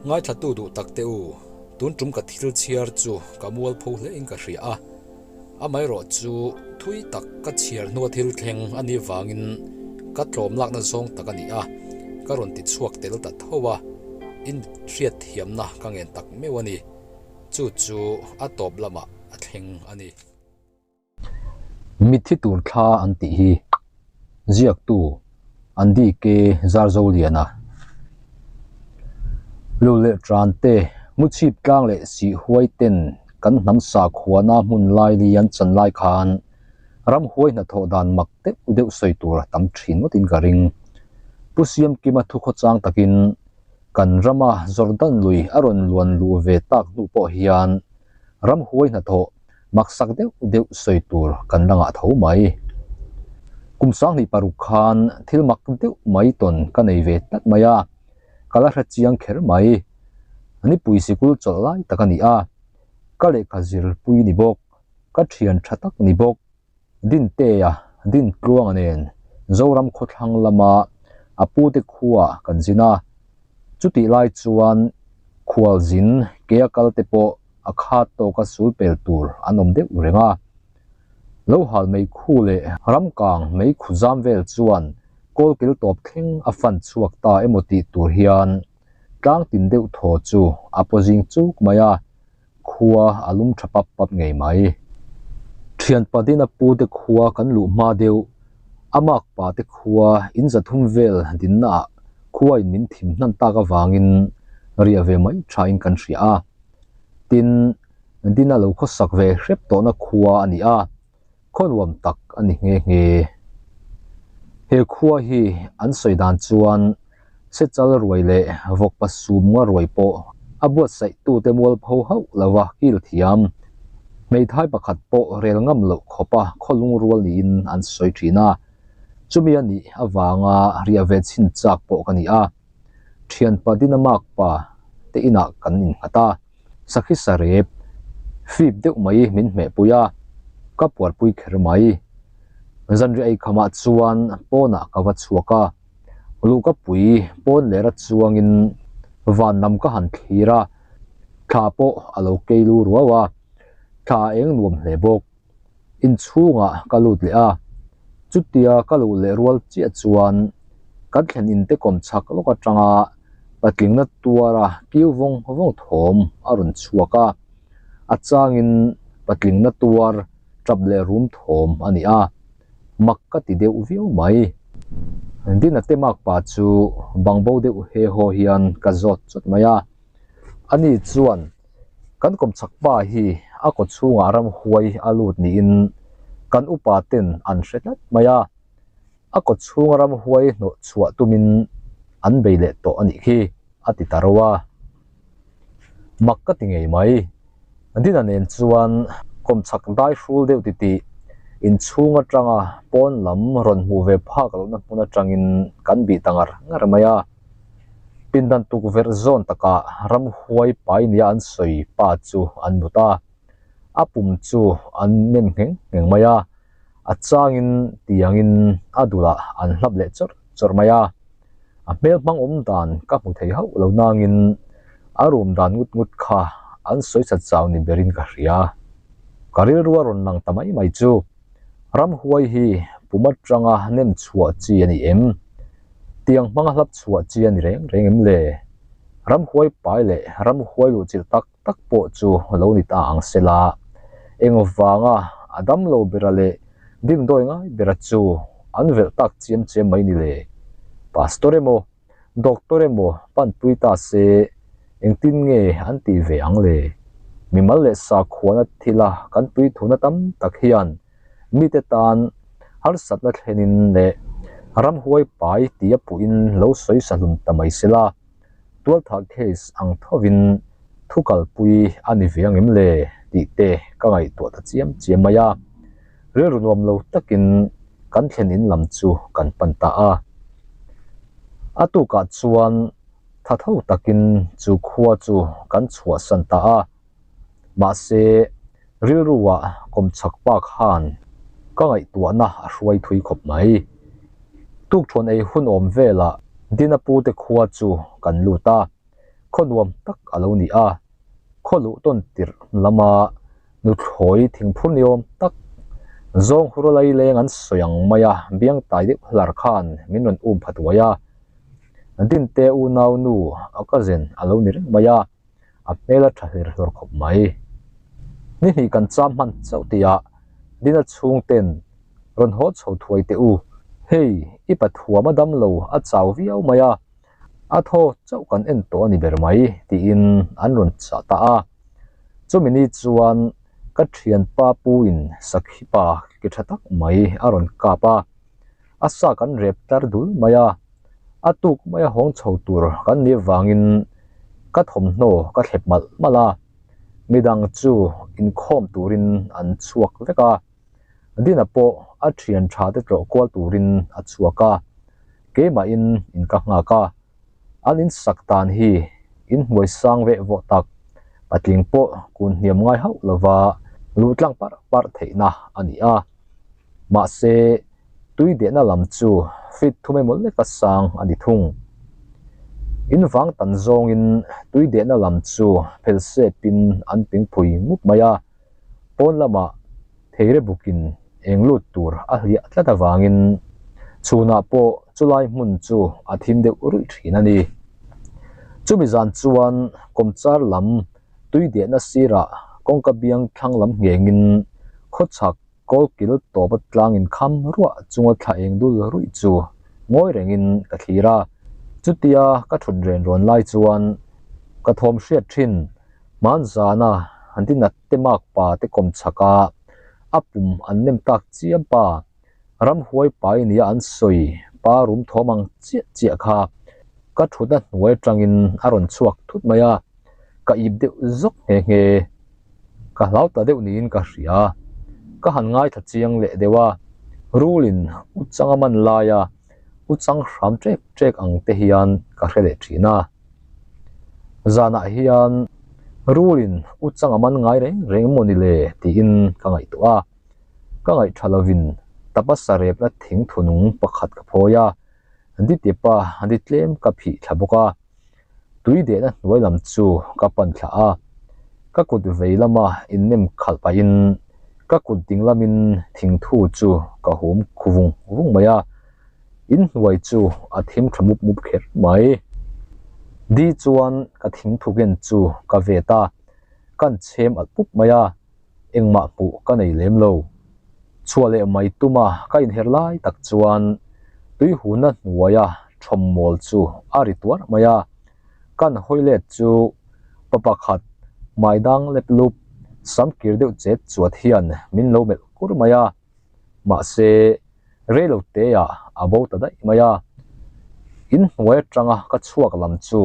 Ngaithlatu duh tak te u, tun tum ka thil chhiar chu ka mualpho hle in ka hria a, amaherawh chu thui tak ka chhiar hnua thil thleng a nih vangin ka tlawm lakna zawng tak a ni a, ka rawn ti chhuak tel ta tho a, in hriatthiamna ka ngen tak meuh a ni. Chu chu a tawp lamah a thleng a ni. Mitthi tur thla an tih hi ziaktu Andy K. Zarzoliana Lu leh Tran te, Muchhip tlang leh Sihhuai ten kan hnam sakhuana hmun laili an chan lai khan ramhuai hnathawh dan mak deuh deuh sawi tur a tam thin ngawtin ka ring. Pu Siamkima thukhawchang takin kan rama Jordan lui a rawn luan luh ve tak hnu pawh hian ramhuai hnathawh Maksak deuh deuh sawi tur kan la ngah tho mai. Kum 26 khan thil mak deuh mai tawn ka nei ve tlat mai a, ka la hre chiang kher mai. Nipui sikul chawlh lai tak a ni a, ka lehkha zirpui ni bawk, ka thian tha tak ni bawk, Dintea, Dintluanga nen Zoram khawthlang lama a pute khuaah kan zin a, chutih lai chuan khualzin kea kal te pawh a khat tawka sul pel tur an awm deuh reng a. Lo hal mei khu leh ramkang mei khu zam vel chuan kawlkil tawp thleng a fan chhuak ta emaw tih tur hian tlang tin deuh thaw chu a paw zing chuk mai a, khua a lum tha pap pap ngei mai. Thianpa Dina pu te khua kan luh hma deuh, a makpa te khua in 300 vel dinna ah khua in min thim hnan tak avangin riah ve mai tha in kan hria a. Tin, Dina lo khawsak ve hrep tawhna khua a ni a, khaw nuam tak a ni nghe nghe. He khua hi an sawi dan chuan Sechal ruai leh vawkpa sum nga ruai pawh a buatsaihtute mualpho hauh lova kil thiam. Hmeithai pakhat pawh rel ngam loh khawpa khaw lungrual niin an sawi thin a, chumi a nih avanga riah ve chhin chak pawh ka ni a. Thianpa Dina makpa te inah kan innghat a, sakhi sarep fip deuh mai min hmehpui a, ka puarpui kher mai. Zanriah eikhamah chuan pawnah ka va chhuak a, luhkapui pawn lera chuangin van lam ka han thlir a, thla pawh a lo kei lu ruau a, thla a eng nuam hle bawk. Inchhungah ka lut leh a, chutia ka luh leh rual chiah chuan kan thlen in te kawm chhak lawk atanga patlingna tuara kiu vawng vawng thawm a rawn chhuak a, a changin patlingna tuar tap leh rum thawm a ni a, mak ka ti deuh viau mai. Dina te makpa chu bangbo deuh he haw hian ka zawt chawt mai a, ani chuan Kan kawmchhak pa hi a kaw chhungah ramhuai a lut niin kan upa ten an hre tlat mai a, a kaw chhunga ramhuai hnawh chhuah tumin an bei leh tawh a nih khi, a ti ta ro a. Mak ka ti ngei mai. Dina nen chuan kawmchhak dai hrul deuh titih inchhung atanga pawn lam rawn hmuh ve phak lohna hmun atangin kan bih ta ngar ngar mai a. Pindan tukverh zawn takah ramhuai pai nia an sawi pa chu an mut a, a pum chu an nem ngheng ngheng mai a, a changin tiangin a dulah an hlap leh chawrh chawrh mai a. A hmel hmang awm dan ka hmu thei hauh lo nangin a rum dan ngut ngut kha an sawi chat chau ni berin ka hria. Ka rilru a rawn lang ta mai mai chu ramhuai hi pum atanga nem chhuah chi a ni em? Tiang hmanga hlap chhuah chi a ni reng reng em le? Ramhuai pai leh ramhuai luhchilh tak tak pawh chu lo ni ta ang se la, eng vanga a damlo bera leh dimdawi ngai bera chu an velh tak chiam chiam mai ni le? Pastor emaw, Doctor emaw panpui ta se engtin nge an tih ve ang le? Mimal leh sakhuana thila kan puithuna tam tak hian mite tan harsatna thlenin leh ramhuai pai tia puhin lo sawi sahlum ta mai sela, tualthah case ang thovin thu kalpui a ni ve ang em le tih te ka ngaihtuah ta chiam chiam mai a. Rilru nuam lo takin kan thlen in lam chu kan pan ta a. A tukah chuan tha tho takin chu khua chu kan chhuahsan ta a. Mahse, rilruah kawmchhak pa khan ka ngaihtuahna a hruai thui khawp mai. Tukthuan ei hun awm velah Dina pute khua chu kan lut a. Khaw nuam tak a lo ni a, khaw luh tawn tirh lama nuthlawi thingphur ni awm tak, zawng hur lai leng an sawi ang maia biang tai deuh hlar khan min rawn um pha duai a. Dinte unau nu a cousin a lo ni reng mai a, a hmel a tha hlir hlawr khawp mai. Ni hnih kan cham hman chauh tihah Dina chhungten rawn haw chho thuai teh u, hei i pathuam a dam lo a chau viau mai a, A thaw chauh kan en tawh a ni ber mai tiin an rawn chah ta a. Chumi ni chuan ka thianpa puin sakhipa ke tha tak mai a rawn kap a, a sa kan rep tar dul mai a. A tuk maia hawng chho tur kan nih avangin ka thawmhnaw ka thlep malh malh a, midang chu inkhawm turin an chhuak vek a. Dina pawh a thian tha te tlawh kual turin a chhuak a, keimahin in ka nghak a, an in sak dan hi in hmuai sang veh vawh tak, patling pawh kun hniam ngai hauh lova luh tlang parh parh theihna a ni a. Mahse, tui dehna lam chu feet thum emaw leka sang a ni thung. In vang tan zawngin tui dehna lam chu phel sepin an pingphui mup mai a. Pawn lamah theire bukin eng lut tur a hliah tlat avangin chhunah pawh chulai hmun chu a thim deuh ruih thin a ni. Chumi zan chuan kawmchar lam tui dehna sirah kawngka biang thlang lam nghengin khawchhak kawlkil tawpa tlangin kham ruah chunga thla eng dul ruih chu ngawi rengin ka thlir a. Chutia ka thut ren rawn lai chuan ka thawm hriat thin Hmanzana an ti nat te mak pa te kawm chhak a, a pum an nem tak chiam pa, ramhuai pai nia an sawi pa rum thawm ang chiah chiah kha ka thutna hnuai atangin a rawn chhuak thut mai a, ka ip deuh zawk nghe nghe. Ka hlau ta deuh niin ka hria. Ka han ngaithla chiang leh deuh a, rulin u changa man laia u chang hram ṭek ṭek ang te hian ka hre leh ṭhin a. Zanah hian rulin u chang a man ngai reng reng emaw ni le tiin ka ngaihtuah a, ka ngaihṭha lovin tapa sarepna thing thunung pakhat ka phawi a, ditepa di tlem ka phih thla bawk a, tui dehna hnuai lam chu ka pan thla a, ka kut vei lama innem khalh pahin ka kut ding lamin thingthu chu ka hum khu vung vung mai a. In hnuai chu a thim tha mup mup kher mai. Di chuan ka thingthu ken chu ka vet a, kan chhem alh pup mai a, engmah hmuh ka nei lem lo. Chhuah leh mai tuma ka inher lai tak chuan tuihuna hnuaia thawmmawl chu a ri tuar mai a, kan hawi let chu pa pakhat hmai dang lep lup sam kir deuh chet chuat hian min lo melh kur mai a. Mahse, reilo teah a bo ta daih mai a. In hnuai atanga ka chhuak lam chu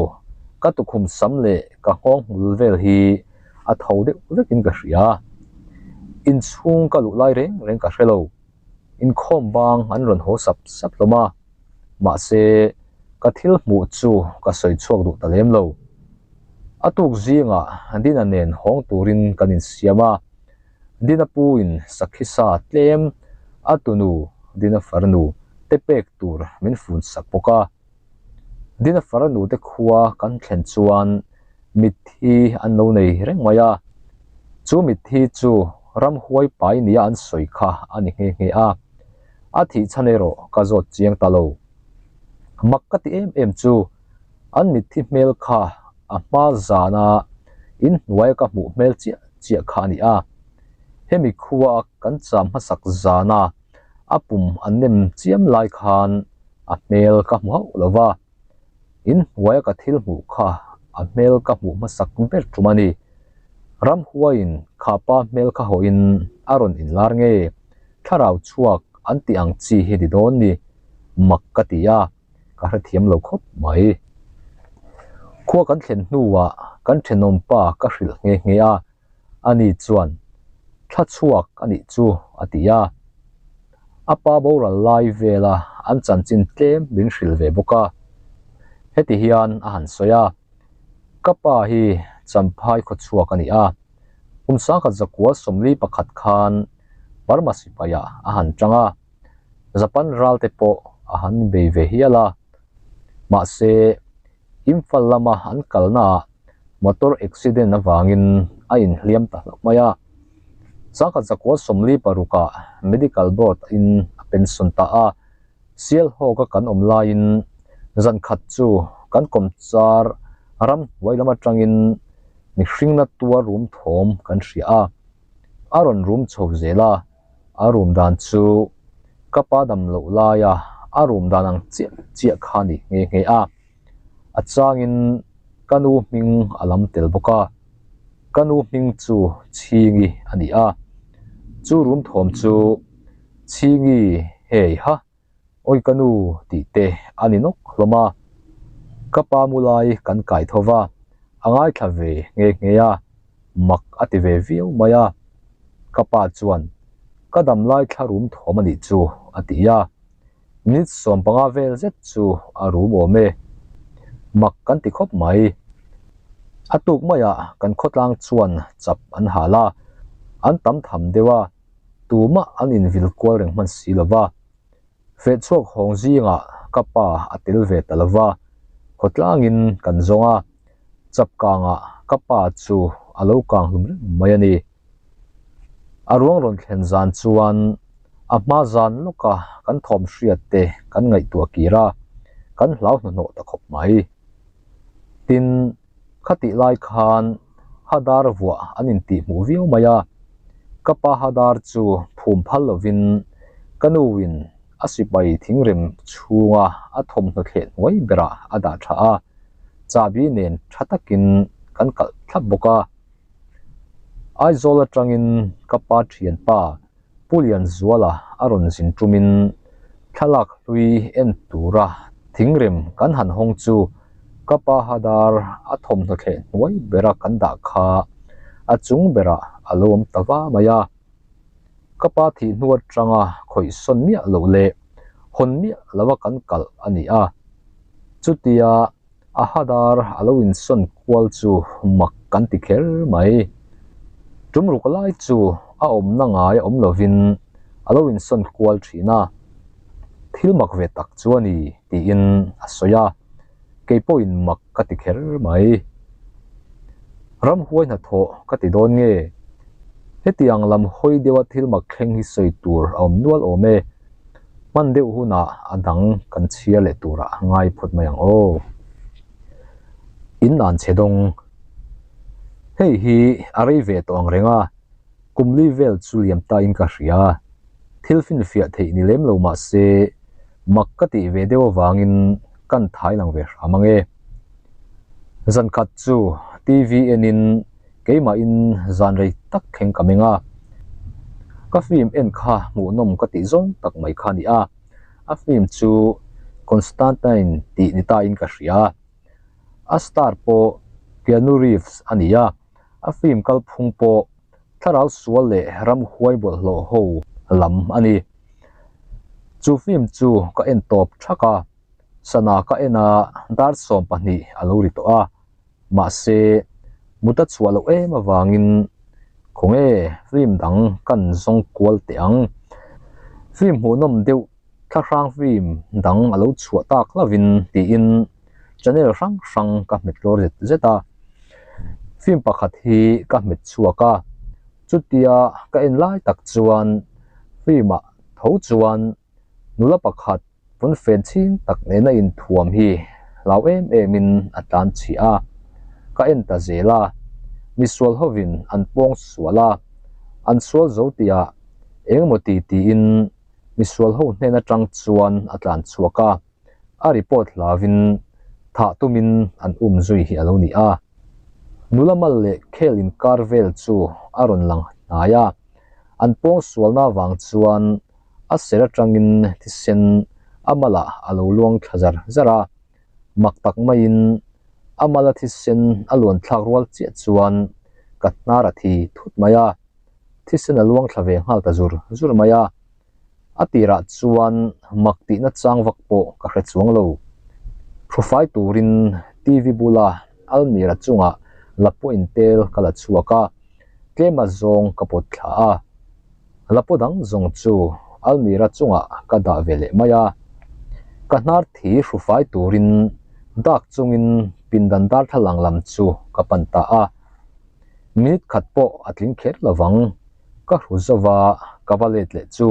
ka tukhum sam leh ka nghawng hmul vel hi a tho deuh vekin ka hria. Inchhung ka luh lai reng reng ka hre lo. Inkhawm bang an rawn haw sap sap hlawm a. Mahse, ka thil hmuh chu ka sawi chhuak duh ta lem lo. A tuk zingah Dina nen hawng turin kan insiam a. Dina puin sakhi sa tlem a tunu Dina farnu te pek tur min fun sak bawk a. Dina farnu te khua kan thlen chuan mitthi an lo nei reng mai a. Chu mitthi chu ramhuai pai nia an sawi kha a ni nghe nghe a. A thih chhan erawh ka zawt chiang ta lo. Mak ka ti em em chu an mitthi hmel kha a hma zana inhnuaia ka hmuh hmel chiah chiah kha a ni a. Hemi khua kan cham hmasak zana a pum an nem chiam lai khan a hmel ka hmu hauh lo va, inhnuaia ka thil hmuh kha a hmel ka hmuh hmasak ber tum a ni. Ramhuaiin khapa hmel kha hawhin a rawn inlar nge, thlarau chhuak an tih ang chi hi ni dawn ni, mak ka ti a. ka hrethiam lo khawp mai. Khua kan thlen hnuah kan thenawm pa ka hrilh nghe nghe a, ani chuan thla chhuak a nih chu a ti a. A pa boral lai vela an chanchin tlem min hrilh ve bawk a. Heti hian a han sawi a, Ka pa hi Champhai khawchhuak a ni a, kum sangkhat zakua 41 khan Burma sipaiah a han tang a. Japan ral te pawh a han bei ve hial a, mahse Imphal lama an kalnaah. Motor accident avangin a inhliam ta hlauh mai a. Sangkhat zakua 46 ah Medical Board in a pension ta a. Sialhawka kan awm laiin zan khat chu kan kawmchar ramhnuai lam atangin mihringna tuar rum thawm kan hria a. A rawn rum chho zel a, a rum dan chu ka pa dam loh laia a rum dan ang chiah chiah kha ni nghe nghe a. A changin ka nu hming a lam tel bawk a, ka nu hming chu Chhingi a ni a, chu rum thawm chu Chhingi hei ha, awi ka nu tih te a ni nawk hlawm a, ka pa mu lai kan kai tho va, a ngaithla ve nghe nghe a, mak a ti ve viau mai a, ka pa chuan ka dam lai thla rum thawm a nih chu a ti a. Minute 15 vel zet chu a rum awm e. Mak kan ti khawp mai. A tuk maiah kan khawtlang chuan chap an hal a, an tam tham deuh a, tumah an invil kual reng hman si lo va. Fehchhuak hawng zingah ka pa a tel ve ta lo va, khawtlangin kan zawng a, chap kangah ka pa chu a lo kang hlum reng mai a ni. A ruang rawn thlen zan chuan a hma zan lawka kan thawm hriat te kan ngaihtuah kir a, kan hlau hnahnawh ta khawp mai. Tin, khatih lai khan Hadar vuah an intih hmuh viau mai a, ka pa Hadar chu phum phal lovin ka nuin a sipai thingrem chhunga a thawmhnaw thleh hnuai berah a dah tha a, chahbi nen tha takin kan kalh thlap bawk a. Aizawl atangin ka pa thianpa Pu Lianzuala a rawn zin tumin thlalak hlui en tura thingrem kan han hawng chu ka pa Hadar a thawmhnaw thleh hnuai bera kan dah kha a chung berah a lo awm ta va mai a. Ka pa thih hnu atanga khawih sawn miah loh leh hawn miah lova kan kalh a ni a. Chutia A hadar a lo insawn kual chu mak kan ti kher mai. Tum ruk lai chu a awmna ngai awm lovin a lo insawn kual thin a, thil mak ve tak chu a ni tiin a sawi a, kei pawhin mak ka ti kher mai. Ramhuai hnathawh ka ti dawn nge? Hetiang lam hawi deuha thil mak thleng hi sawi tur a awm nual awm e. Hman deuh hunah a dang kan chhiar leh turah ngai phawt mai ang aw. In an chhe dawng. Hei hi a rei ve tawh ang reng a, kum li vel chu liam ta in ka hria. Thil finfiah theih ni lem lo mah se mak ka tih ve deuh avangin kan thai lang ve hram ang e. Zan khat chu TV enin Keimahin zan rei tak thleng ka meng a, ka film en kha hmuhnawm ka tih zawng tak mai kha a ni a, a film chu Constantine tih ni tain ka hria. A star pawh Keanu Reeves a ni a, a film kalphung pawh thlarau sual leh ramhuai bawlhhlawh ho lam a ni. Chu film chu ka en tawp thak a, sana ka en a dar 12 a lo ri tawh a. Mahse, mut a chhuah loh em avangin khawnge film dang kan zawng kual teh ang. Film hmuhnawm deuh thlahrang film dang a lo chhuah tak lovin tiin channel hrang hrang ka hmet tlawr zet zet a. Film pakhat hi ka hmet chhuak a, chutia ka en lai tak chuan film ah tho chuan Nula pakhat pawnfen chhing tak nena inthuam hi hlau em emin a tlan chhiah a, ka en ta zel a, misual hovin an pawng sual a, an sual zo tihah engemaw ti tiin misual ho hnen atang chuan a tlan chhuak a, a report hlauvin thah tumin an um zui hi a lo ni a. Nula mal leh khel inkar vel chu a rawn lang hnai a, an pawng sualna vang chuan A ser atangin thisen a malah a lo luang thla zar zar a, mak tak maiin a mala thisen a luan thlak rual chiah chuan ka hnar a thi thut mai a, thisen a luang thla ve nghal ta zur zur mai a. A tirah chuan mak tihna chang vak pawh ka hre chuang lo. Hrufai turin TV bula almirah chungah lapua intel ka la chhuak a, tlema zawng ka pawt thla a. Lapu dang zawng chu almirah chungah ka dah ve leh mai a, ka hnar thi hrufai turin dak chungin pindan darthlalang lam chu ka pan ta a. Minute khat pawh a tling kher lovang, ka hru zova ka va let leh chu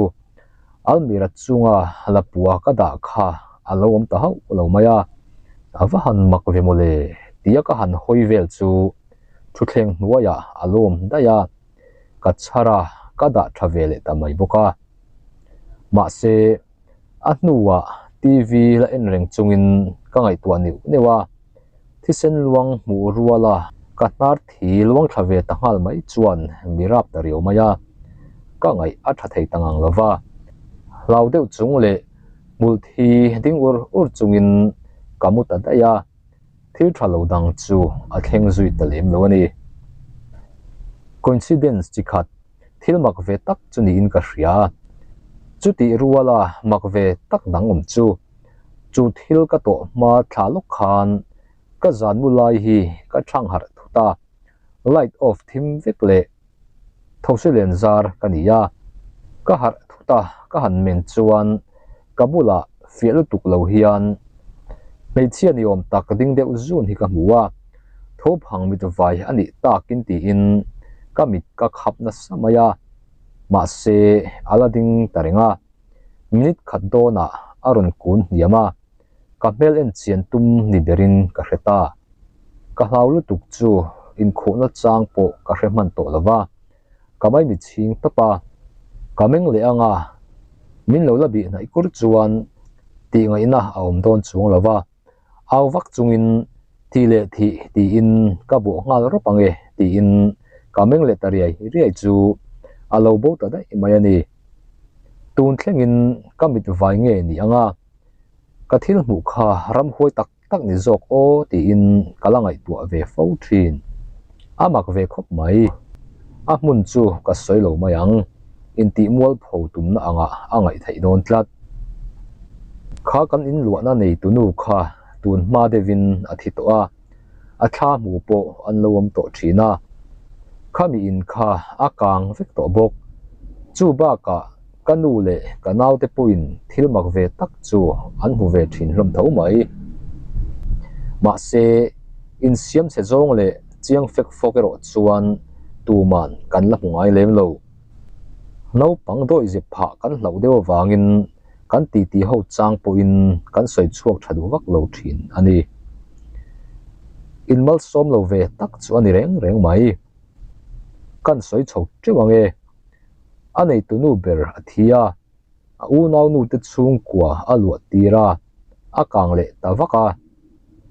almirah chunga lapua ka dah kha a lo awm ta hauh lo mai a, a va han mak ve mawle tia ka han hawi vel chu thutthleng hnuaiah a lo awm daih a, ka chhar a, ka dah tha ve leh ta mai bawk a. Mahse, a hnuah TV la en reng chungin ka ngaihtuah neuh neuh a, thisen luang hmuh ruala ka hnar thi luang thla ve ta nghal mai chuan mi rap ta riau mai a, ka ngaih a tha thei ta ngang lo va. Hlau deuh chung leh hmul thi ding ur ur chungin ka mu ta daih a. Thil tha lo dang chu a thleng zui ta lem lo a ni. Coincidence chi khat, thil mak ve tak chu niin ka hria. Chutih ruala mak ve tak dang awm chu, chu thil ka tawh hma thla lawk khan ka zan mu lai hi ka thang harh thut a, light off thim vek leh Thosilen zar ka ni a, ka harh thut a, ka han men chuan ka bulah fiah lutuk lo hian hmeichhia ni awm tak ding deuh zun hi ka hmu a, tho phang mit vai a nih takin tiin ka mit ka khap nasa mai a, mahse a la ding ta reng a, minute khat dawnah a rawn kun hniam a. Ka hmel en chian tum ni berin ka hre ta. Ka hlau lutuk chu inkhuhna chang pawh ka hre hman tawh lo va, ka maimi chhing tawp a. Ka meng leh ang a, min lo la bih hnaih kur chuan tih ngaihna a awm dawn chuang lo va, au vak chungin thih leh thih tiin ka bawh nghal rawp ang e tiin ka meng leh ta riai riai chu a lo bo ta daih mai a ni. Tun thlengin ka mit vai nge ni ang a. Ka thil hmuh kha ramhuai tak tak ni zawk aw tiin ka la ngaihtuah ve fo thin. A mak ve khawp mai. A hmun chu ka sawi lo mai ang. Intih mualpho tumna angah a ngaih theih dawn tlat. Kha kan inluahna neitunu kha tun hma deuhin a thi tawh a, a thla hmu pawh an lo awm tawh thin a. Khami in kha a kang vek tawh bawk. Chu bakah Ka nu leh ka naute pawhin thil mak ve tak chu an hmu ve thin hlawm tho mai. Mahse, insiam chhe zawng leh chiang fek fawk erawh chuan tuman kan la hmu ngai lem lo. Naupang dawihzep phah kan hlauh deuh avangin kan titi ho chang pawhin kan sawi chhuak tha duh vak lo thin a ni. Inmalsawm lo ve tak chu a ni reng reng mai. Kan sawi chho teuh ang e. A neitunu ber a thi a, a unaunu te chhungkua a luah tir a, a kang leh ta vak a.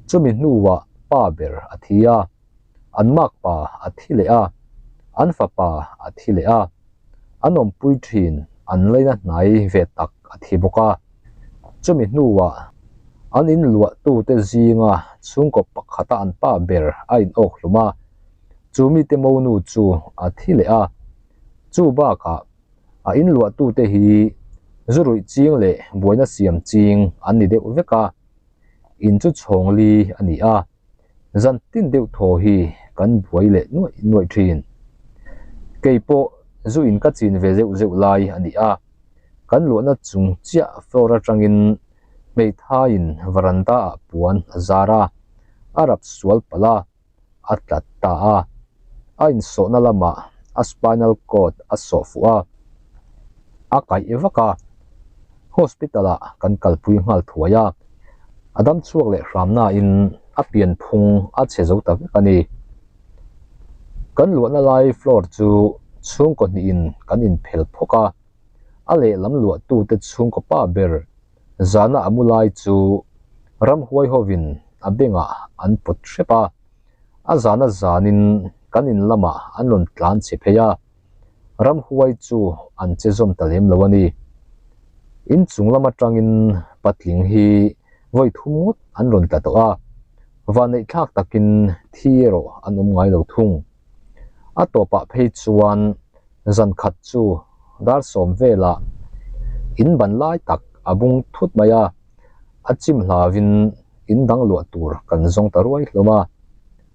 Chumi hnuah pa ber a thi a, an makpa a thi leh a, an fapa a thi leh a, an awmpui thin an laina hnai ve tak a thi bawk a. Chumi hnuah an inluahtute zinga chhungkaw pakhata an pa ber a inawk hlum a, chu mite monu chu a thi leh a. Chu bakah a inluahtute hi zu ruih ching leh buaina siam ching an ni deuh vek a, in chu chhawng li a ni a, zan tin deuh thaw hi kan buai leh nuaih nuaih thin. Kei pawh zu in ka chin ve zeuh zeuh lai a ni a, kan luahna chung chiah floor atangin hmeithaiin varanda ah puan a zar a, a rap sual palh a. a tlat ta a, a insawhna lamah a spinal cord a sawh fuh a, a kaih vak a, hospital ah kan kalpui nghal thuai a, a dam chhuak leh hram nain a pianphung a chhe zo ta vek a ni. Kan luahna lai floor chu chhungkaw hnihin kan inphel phawk a, a lehlam luahtute chhungkaw pa ber zana a mu lai chu ramhuai hovin a bengah an pawt hrep a, a zana zanin kan in lamah an rawn tlan chhe phei a, ramhuai chu an che zawm ta lem lo a ni. In chung lam atangin patling hi vawi thum ngawt an rawn tla tawh a, vanneih thlak takin thi erawh an awm ngai lo thung. A tawpah phei chuan zan khat chu dar sawm velah in ban lai tak a bung thut mai a, a chim hlauin in dang luah tur kan zawng ta ruai hlawm a,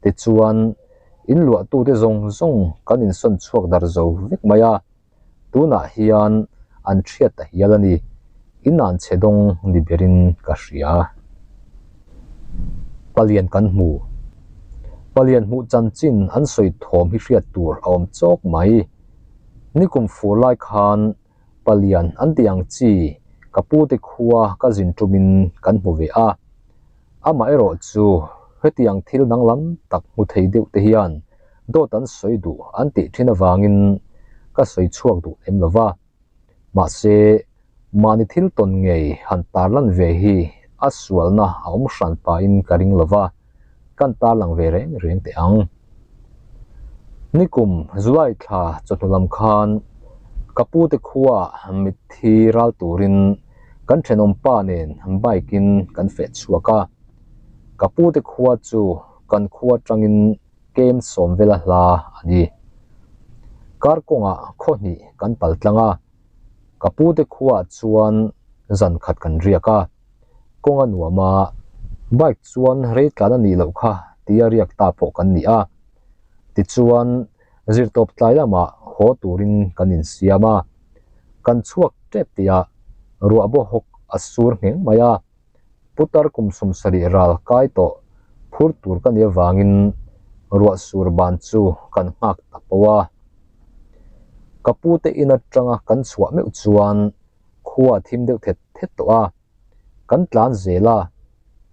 tichuan in luahtute zawng zawng kan insawn chhuak dar zo vek mai a, tunah hian an thiat ta hial a ni, in an chhe dawng ni berin ka hria. Palian kan hmu. Palian hmuh chanchin an sawi thawm hi hriat tur a awm chawk mai. Nikum fur lai khan Palian an tih ang chi ka pute khua ka zin tumin kan hmu ve a. Amaherawh chu hetiang thil danglam tak hmu thei deuh te hian dawt an sawi duh an tih thin avangin ka sawi chhuak duh lem lo va. Mahse, mahni thil tawn ngei han tarlan ve hi a sualna a awm hran pahin ka ring lo va, kan tarlang ve reng reng teh ang. Nikum July thla chawhnu lam khan ka pute khuaah mitthi ral turin kan thenawmpa nen bike in kan feh chhuak a. Ka pute khua chu kan khua atangin kem sawm vela hla a ni. Kar kawngah khaw hnih kan pal tlang a, ka pute khuaah chuan zan khat kan riak a, kawng a nuam a, bike chuan rei tlan a nih loh kha tia riak ta pawh kan ni a. Tichuan, zirtawp tlai lamah haw turin kan insiam a, kan chhuak tep tihah ruah baw hawk a sur ngheng mai a. Putar kum 70 ral kai tawh phur tur ka nih avangin ruah sur ban chu kan nghak ta poh a. Ka pute in atanga kan chhuah meuh chuan khua a thim deuh thet thet tawh a. Kan tlan zel a,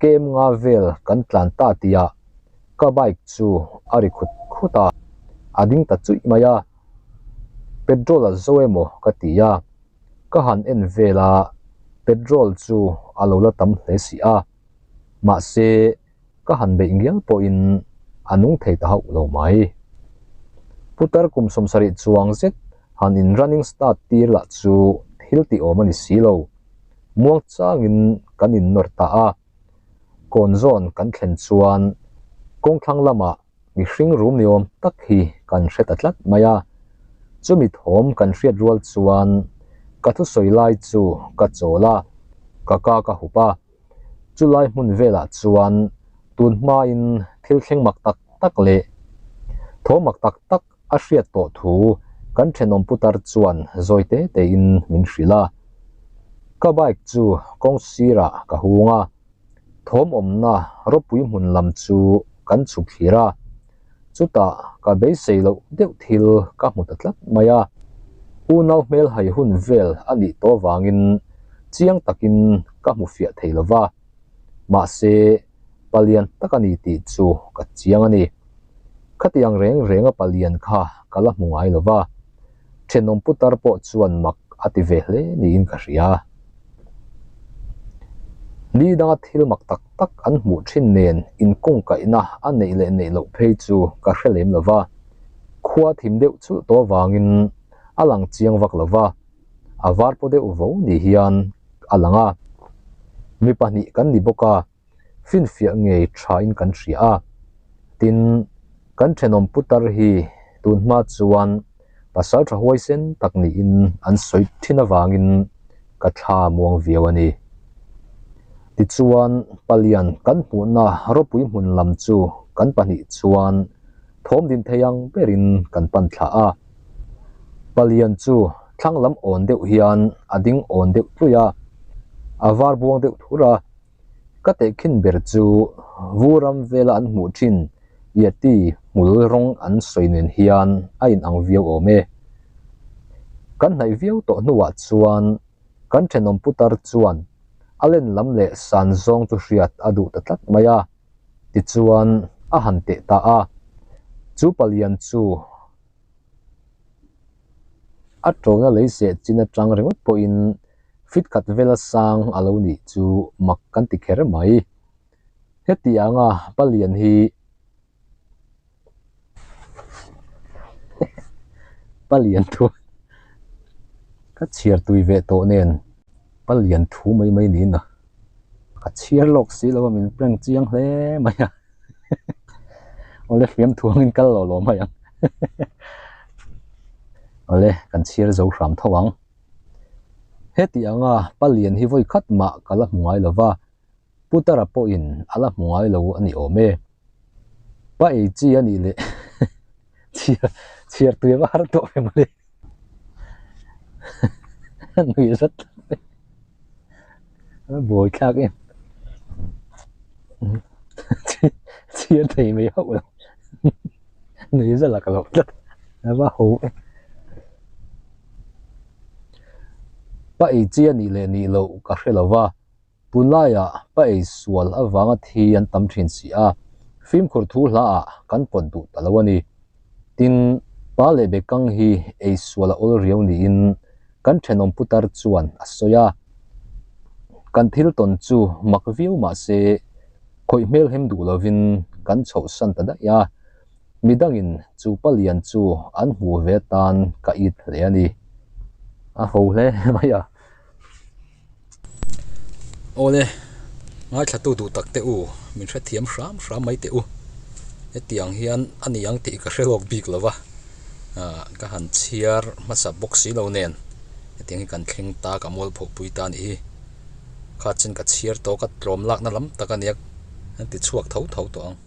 kem nga vel kan tlan ta tihah ka bike chu a ri khut khut a, a ding ta chuih mai a. Petrol a zo emaw ka ti a. Ka han en vel a, petrol chu a lo la tam hle si a, mahse ka han beih ngial pawhin a nung thei ta hauh lo mai. Putar kum 70 chuang zet han in running start tir lah chu thil tih awm a ni si lo, muang changin kan in nawr ta a, kawn zawn kan thlen chuan kawngthlang lamah Mihring rum ni awm tak hi kan hre ta tlat mai a, chumi thawm kan hriat rual chuan ka thusawi lai chu ka chawl a, ka ka ka hup a. Chulai hmun velah chuan tun hmain thil thleng mak tak tak leh thawm mak tak tak a hriat tawh thu kan thenawm putar chuan zawi te tein min hrilh a. Ka bike chu kawng sirah ka hung a. Thawm awmna ropui hmun lam chu kan chhuk thlir a, chutah ka beisei loh deuh thil ka hmu ta tlat mai a. Unau hmel hai hun vel a nih tawh avangin chiang takin ka hmu fiah thei lo va, mahse palian tak a ni tih chu ka chiang a ni. Khatiang reng renga palian kha ka la hmu ngai lo va. Thenawm putar pawh chuan mak a ti ve hle niin ka hria. Ni danga thil mak tak tak an hmuh thin nen inkungkaihna a neih leh neih loh phei chu ka hre lem lo va, khua thim deuh chulh tawh avangin a lang chiang vak lo va, a var paw deuh vo ni hian a lang a. Mi pahnih kan ni bawk a. finfiah ngei thain kan hria a. Tin, kan thenawm putar hi tun hma chuan pasal tha huaisen tak niin an sawi thin avangin ka thla muang viau a ni. Tichuan, palian kan hmuhna ropui hmun lam chu kan pahnih chuan thawm din thei ang berin kan pan thla a. Palian chu thlang lam awn deuh hian a ding awn deuh tluih a, a var buang deuh thur a. Ka tehkhin ber chu vu ram vela an hmuh thin Yeti hmul rawng an sawi nen hian a inang viau awm e. Kan hnaih viau tawh hnuah chuan kan thenawm putar chuan a len lam leh san zawng chu hriat a duh ta tlat mai a, tichuan a han teh ta a. Chu palian chu A tawna lei seh chin atang ringawt pawhin fit khat vela sang a lo nih chu mak kan ti kher mai. Heti anga palian hi palian thu ka chhiar tui ve tawh nen palian thu mai mai niin a ka chhiar lawk si lo a min prank chiang hle mai a. Awle hriam thuangin kal lo lo mai ang. Awle kan chhiar zo hram tho ang. Heti anga palian hi vawi khat mah ka la hmu ngai lo va, Putara pawhin a la hmu ngai lo a ni awm e. Pa ei chi a nih leh chhiar chhiar tui ava har tawh ve mawle. A nui zat tlat mai. A buai thlak em. Chhiar thei mai hauh lo. Nui zalh a ka lo tlat. A va ho e. Pa ei chi a nih leh nih loh ka hre lo va. Tunlaiah pa ei sual avanga thi an tam thin si a, fimkhur thu hlaah kan pawt duh ta lo a ni. Tin, pa leh bekang hi ei sual a awl riau niin kan thenawm putar chuan a sawi a. Kan thil tawn chu mak viau mah se, khawih hmel hem duh lovin kan chhohsan ta daih a. Midangin chu palian chu an hmuh ve atan ka it hle a ni. A ho hle mai a. Awle, ngaithlatu duh tak teh u, min hrethiam hram hram mai teh u. Hetiang hian a ni ang tih ka hre lawk bik lo va, ah ka han chhiar hmasa bawk si lo nen hetiang hi kan thleng ta ka mualpho pui ta a nih hi. Kha chin ka chhiar tawh ka tlawm lakna lam tak a nia, an ti chhuak tho tho tawh ang.